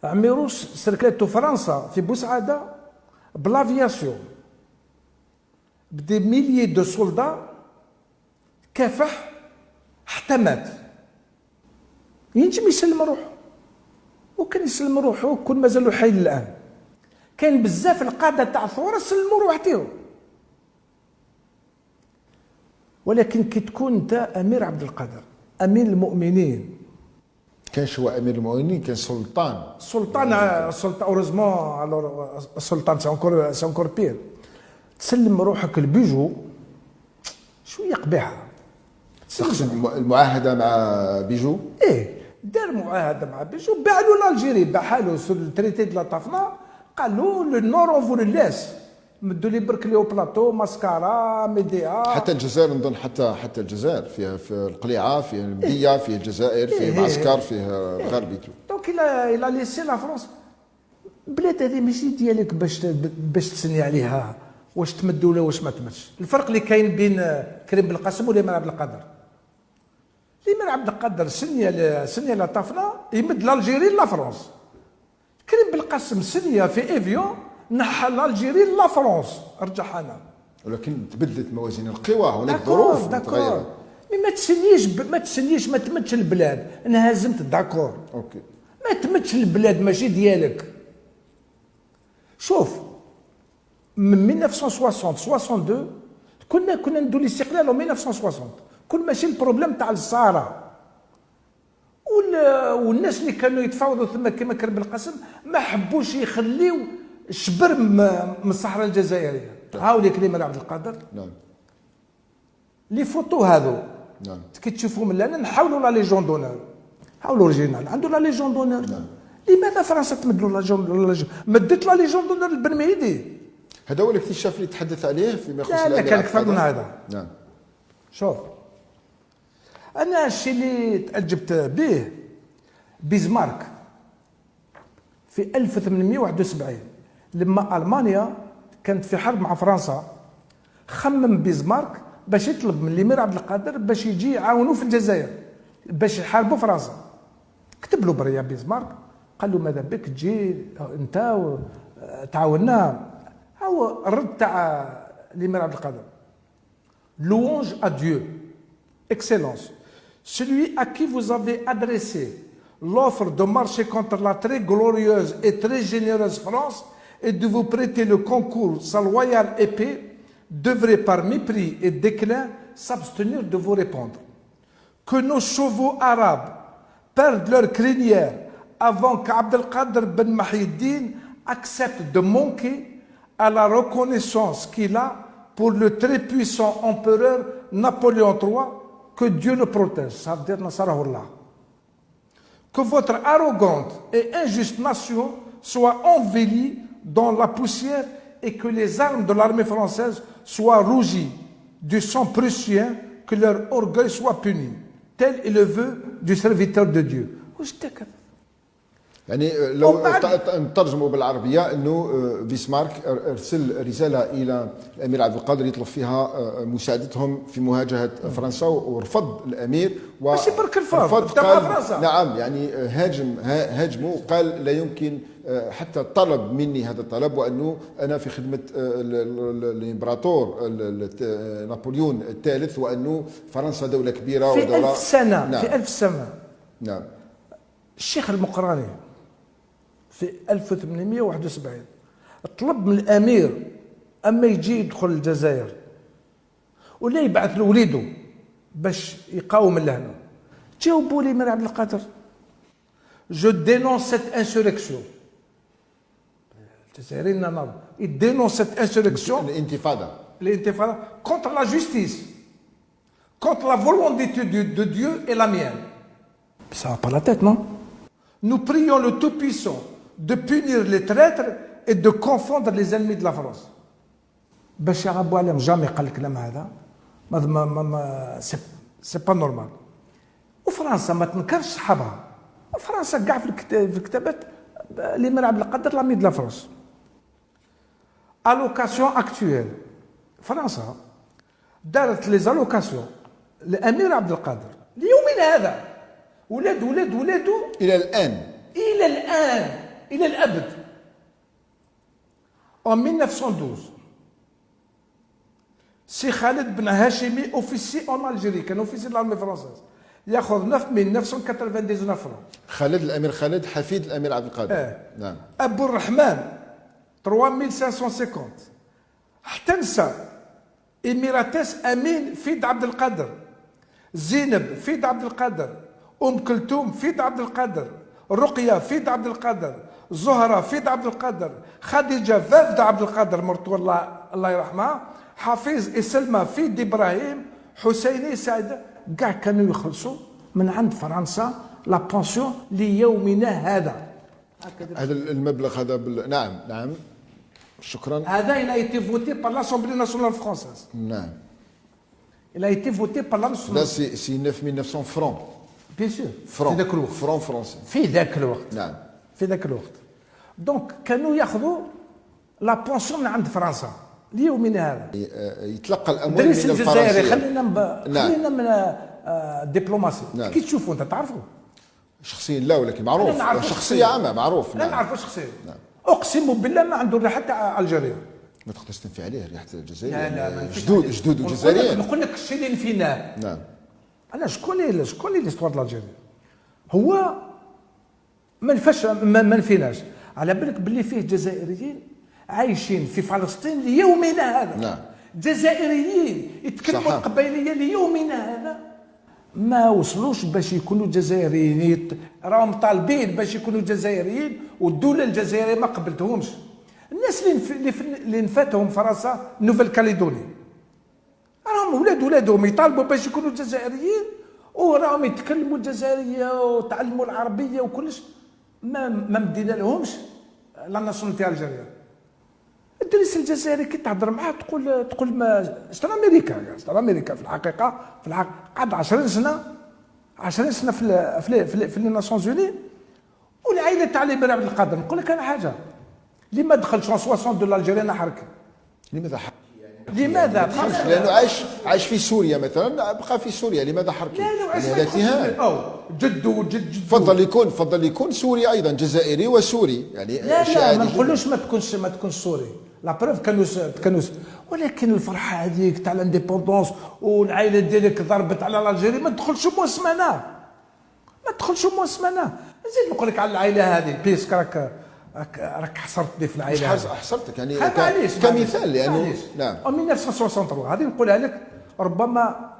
عميروش سركلاتو فرنسا في بوسعاده ب l'aviation، ب des milliers de soldats، كافح حتى مات. ينجم يسلم روحه، وكان يسلم روحه كون مازالو حي الان. كاين بزاف القادة تاع الثورة سلموا روحتهم، ولكن كي تكون انت امير عبد القادر، امير المؤمنين. كانش هو امير المؤمنين، كان سلطان. سلطان، سلطان، heureusement. alors السلطان c'est encore pire. تسلم روحك لبيجو شوية قبيحه. تقصد المعاهدة مع بيجو؟ ايه، دار معاهدة مع بيجو، باع له l'Algérie، باعها له sur le traité de la Tafna. قال له le nord on vous le laisse، مدوا لي برك les hauts plateaux، ماسكارا، ميديا. حتى الجزائر نظن، حتى الجزائر فيها، في القليعه، فيها المديه، فيها الجزائر، فيها معسكر، فيها الغرب. donc il a laissé la France. بلاد هذه ماشي ديالك باش تسني عليها واش تمد ولا واش ما تمدش. الفرق اللي كاين بين كريم بالقاسم والامير عبد القادر، الامير عبد القادر signa la Tafna، يمد l'Algérie la France. كريم بالقاسم signa في Évian، نحى l'Algérie la France، رجعها لنا. ولكن تبدلت موازين القوى، هناك ظروف متغيره. mais ما تسنيش، ما تسنيش، ما تمدش البلاد. انهزمت، d'accord. ما تمدش البلاد، ماشي ديالك. شوف، من 1960 62 كنا ندو الاستقلال 1960، كل ماشي ال problème تاع الصحراء والناس اللي كانوا يتفاوضوا ثم كما كريم بالقاسم ما حبوش يخليو شبر من الصحراء الجزائريه. هاوليك الامير عبد القادر. Les photos هذو كي تشوفهم لنا نحاولوا la Légion d'honneur، هاو l'original، عنده la Légion d'honneur. لماذا فرنسا تمد له la Légion؟ مدت la Légion d'honneur لبن مهيدي. هذا هو الاكتشاف اللي تحدث عليه فيما يخص لا لا، كان اكثر من هذا. شوف، انا الشيء اللي تعجبت به، بيزمارك في 1871 لما المانيا كانت في حرب مع فرنسا، خمم بيزمارك باش يطلب من الامير عبد القادر باش يجي يعاونوا في الجزائر باش يحاربوا فرنسا. كتب له برية بيزمارك، قال له ماذا بك تجي انت تعاوننا. هو الرد تاع الامير عبد القادر: Louange à Dieu, Excellence, celui à qui vous avez adressé l'offre de marcher contre la très glorieuse et très généreuse France et de vous prêter le concours sa loyale épée devrait par mépris et déclin s'abstenir de vous répondre. Que nos chevaux arabes perdent leur crinière avant qu'Abdelkader Ben Mahiddin accepte de manquer à la reconnaissance qu'il a pour le très puissant empereur Napoléon III, que Dieu le protège. Ça veut dire نصره الله. Que votre arrogante et injuste nation soit ensevelie dans la poussière et que les armes de l'armée française soient rougies du sang prussien, que leur orgueil soit puni. Tel est le vœu du serviteur de Dieu. واش تكذب؟ يعني لو نترجموا بالعربيه، انه بيسمارك ارسل رسالة الى الامير عبد القادر يطلب فيها مساعدتهم في مواجهة فرنسا، ورفض الامير. و ماشي برك رفض، قال فرنسا. نعم، يعني هاجموا وقال لا يمكن حتى طلب مني هذا الطلب، وانه انا في خدمة الامبراطور نابليون الثالث، وانه فرنسا دولة كبيرة في ودولة 1000 سنه. في 1000 سنه. الشيخ المقراني في 1871 طلب من الامير اما يجي يدخل الجزائر ولا يبعث له وليده باش يقاوم لهنا. جاوبوا الامير عبد القادر: je dénonce cette insurrection. الجزائريين ناضوا، dénonce cette insurrection. الانتفاضه. الانتفاضه، contre la justice, contre la volonté de Dieu et la mienne. Ça va pas la tête, non? Nous prions le Tout-Puissant de punir les traîtres et de confondre les ennemis de la France. بشار بوعلام jamais قال الكلام هذا. ما ما ما, ما c'est pas normal. وفرنسا ما تنكرش صحابها، فرنسا كاع في الكتابات الامير عبد القادر l'ami de la France. allocations actuelles، فرنسا دارت les allocations الامير عبد القادر ليومنا هذا، ولاد ولاد ولادو. الى الان. الى الان. الى الابد. En 1912 سي خالد بن هاشمي، officier en Algérie، كان officier de l'armée française، ياخذ 9999 francs. خالد، الامير خالد، حفيد الامير عبد القادر. آه. نعم. ابو الرحمن 3550. حتى نسى emeritus امين fille عبد القادر، زينب fille عبد القادر، ام كلثوم fille عبد القادر، رقيه fille عبد القادر، زهره fille عبد القادر، خديجة veuve عبد القادر، مرته الله يرحمها، حفيظ سلمى fille ابراهيم، حسيني سعيد، كاع كانوا يخلصوا من عند فرنسا la pension ليومنا هذا. هذا المبلغ هذا نعم، شكرا. هذا il a été voté par l'Assemblée nationale française. Il a été voté par l'Assemblée. Là c'est 9900 francs. Bien sûr. francs. في ذاك الوقت. francs français. في ذاك الوقت. في ذاك الوقت. donc كانوا ياخذوا la pension من عند فرنسا ليومنا هذا. يتلقى الاموال دريس من الجزائري الفرنسية. خلينا من الدبلوماسي. كي تشوفوا انت تعرفوا؟ شخصيا لا، ولكن معروف. أنا نعرفه شخصية شخصياً. عامه، معروف. لا، نعرفه شخصيا. اقسم بالله ما عنده الريحة تاع algérien. ما تقدرش تنفي عليه ريحه الجزائر. لا لا، يعني ما نفيش جدود عليه. جدود الجزائريين. نقول لك الشيء اللي نفيناه. انا je connais l'histoire de l'Algérie. هو ما نفاش، ما نفيناش. على بالك باللي فيه جزائريين عايشين في فلسطين ليومنا هذا. جزائريين يتكلموا القبائليه ليومنا هذا، ما وصلوش باش يكونوا جزائريين. راهم طالبين باش يكونوا جزائريين والدولة الجزائرية ما قبلتهمش. الناس اللي نفاتهم فرنسا Nouvelle-Calédonie، راهم ولاد ولادهم يطالبوا باش يكونوا جزائريين، وراهم يتكلموا الجزائرية وتعلموا العربية وكلش، ما مدينا لهمش la nationalité algérienne. الدريس الجزائري كي تهضر معاه تقول ما c'est un Américain، c'est un Américain. في الحقيقه قعد 20 سنه، 20 سنة في les Nations Unies. والعائلة تاع الامير عبد القادر، نقول لك انا حاجه، اللي ما دخلش 62 l'Algérie انا حركه. لماذا حركي؟ لماذا؟ لانه عايش في سوريا مثلا، بقى في سوريا، لماذا حركي؟ لا لا. يعني هذا اتهام. او جده وجد جده. فضل يكون سوري ايضا، جزائري وسوري يعني. لا شيء لا، عادي ما جداً. نقولوش ما تكونش سوري، la preuve كانوا، ولكن الفرحة هذيك تاع l'indépendance والعائلة ديالك ضربت على l'Algérie، ما تدخلش moins سمانه، ما تدخلش moins سمانه. نزيد نقول لك على العائلة هذه، puisque راك حصرتني في العائلة مش هذه. حصرتك يعني معليش. كمثال لانه معليش. 1963 هذه نقولها لك، ربما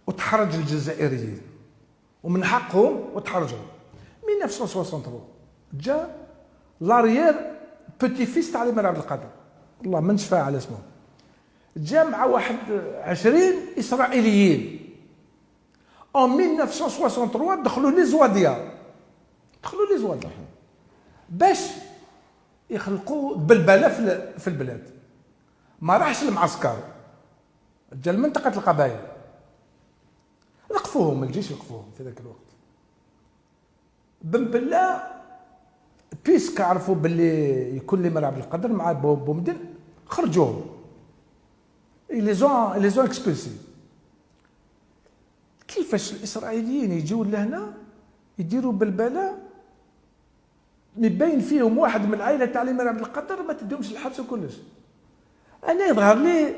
وتحرج الجزائريين ومن حقهم وتحرجوا. 1963 جا l'arrière-petit-fils تاع الامير عبد القادر، والله ما نشفى على اسمه، جا مع واحد 20 اسرائيليين en 1963، دخلوا les Ouadhias، دخلوا les Ouadhias باش يخلقوا بلبلة في البلاد. ما راحش المعسكر، جا لمنطقه القبائل، وقفوهم الجيش، وقفوهم في ذاك الوقت. بن بلا puisque عرفوا باللي يكون الامير عبد القادر مع بومدين، خرجوهم، ils les ont expulsés. كيفاش الاسرائيليين يجوا لهنا يديروا بلبله، يبين فيهم واحد من العائلة تاع الامير عبد القادر، ما تديهمش الحبس وكلش؟ انا يظهر لي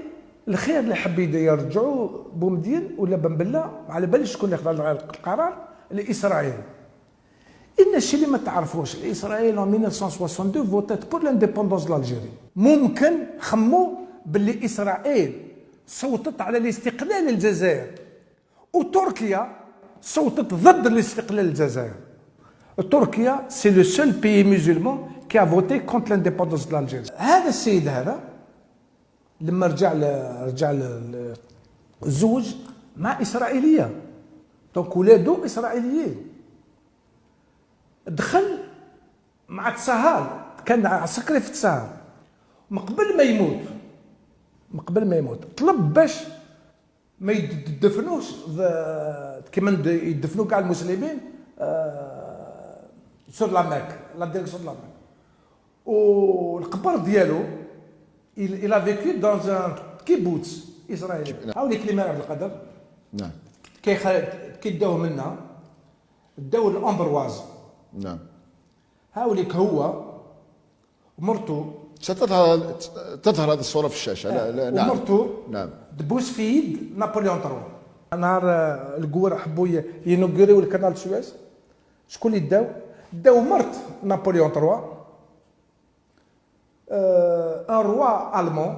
الخير اللي حب يرجعوا بومدين ولا بن بلا، على بالي شكون اللي خذا القرار، الاسرائيل. ان الشيء اللي ما تعرفوش، اسرائيل 1962 votait pour l'indépendance de l'Algérie. ممكن خمو باللي اسرائيل صوتت على الاستقلال الجزائر وتركيا صوتت ضد الاستقلال الجزائر. تركيا c'est le seul pays musulman qui a voté contre l'indépendance de l'Algérie. هذا السيد هذا لما رجع زوج مع اسرائيليه، donc ولادو اسرائيليين. دخل مع تساهال، كان عسكري في تساهال. من قبل ما يموت طلب باش ما يدفنوش كيما يدفنوا كاع المسلمين sur la Mecque، la direction de la Mecque. والقبر ديالو، il a vécu dans un kibboutz israélien. هاوليك الامير عبد القادر. كي داوه منا، داو l'Ambroise. هاوليك هو مرتو. ستظهر هذه الصورة في الشاشه، لا لا، نعم. ومرتو. تبوس في يد نابليون trois. نهار القوار حبوا ينوغيريو ال canal Suez، شكون اللي داو؟ داو مرت نابليون trois، un roi allemand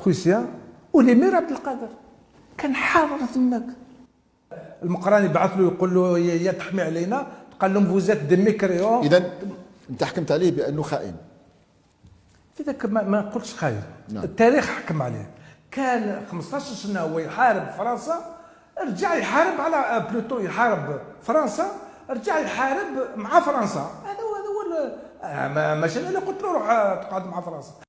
prussien، و l'émir عبد القادر كان حاضر تماك. المقراني بعث له يقول له يا تحمي علينا، قال لهم vous êtes des mécréants. اذا انت حكمت عليه بانه خائن. في ذاك ما نقولش خاين. التاريخ حكم عليه. كان 15 سنة هو يحارب فرنسا، رجع يحارب على plutôt يحارب فرنسا، رجع يحارب مع فرنسا. هذا هو، هذا هو. ماشي انا اللي قلت له روح تقعد مع فرنسا.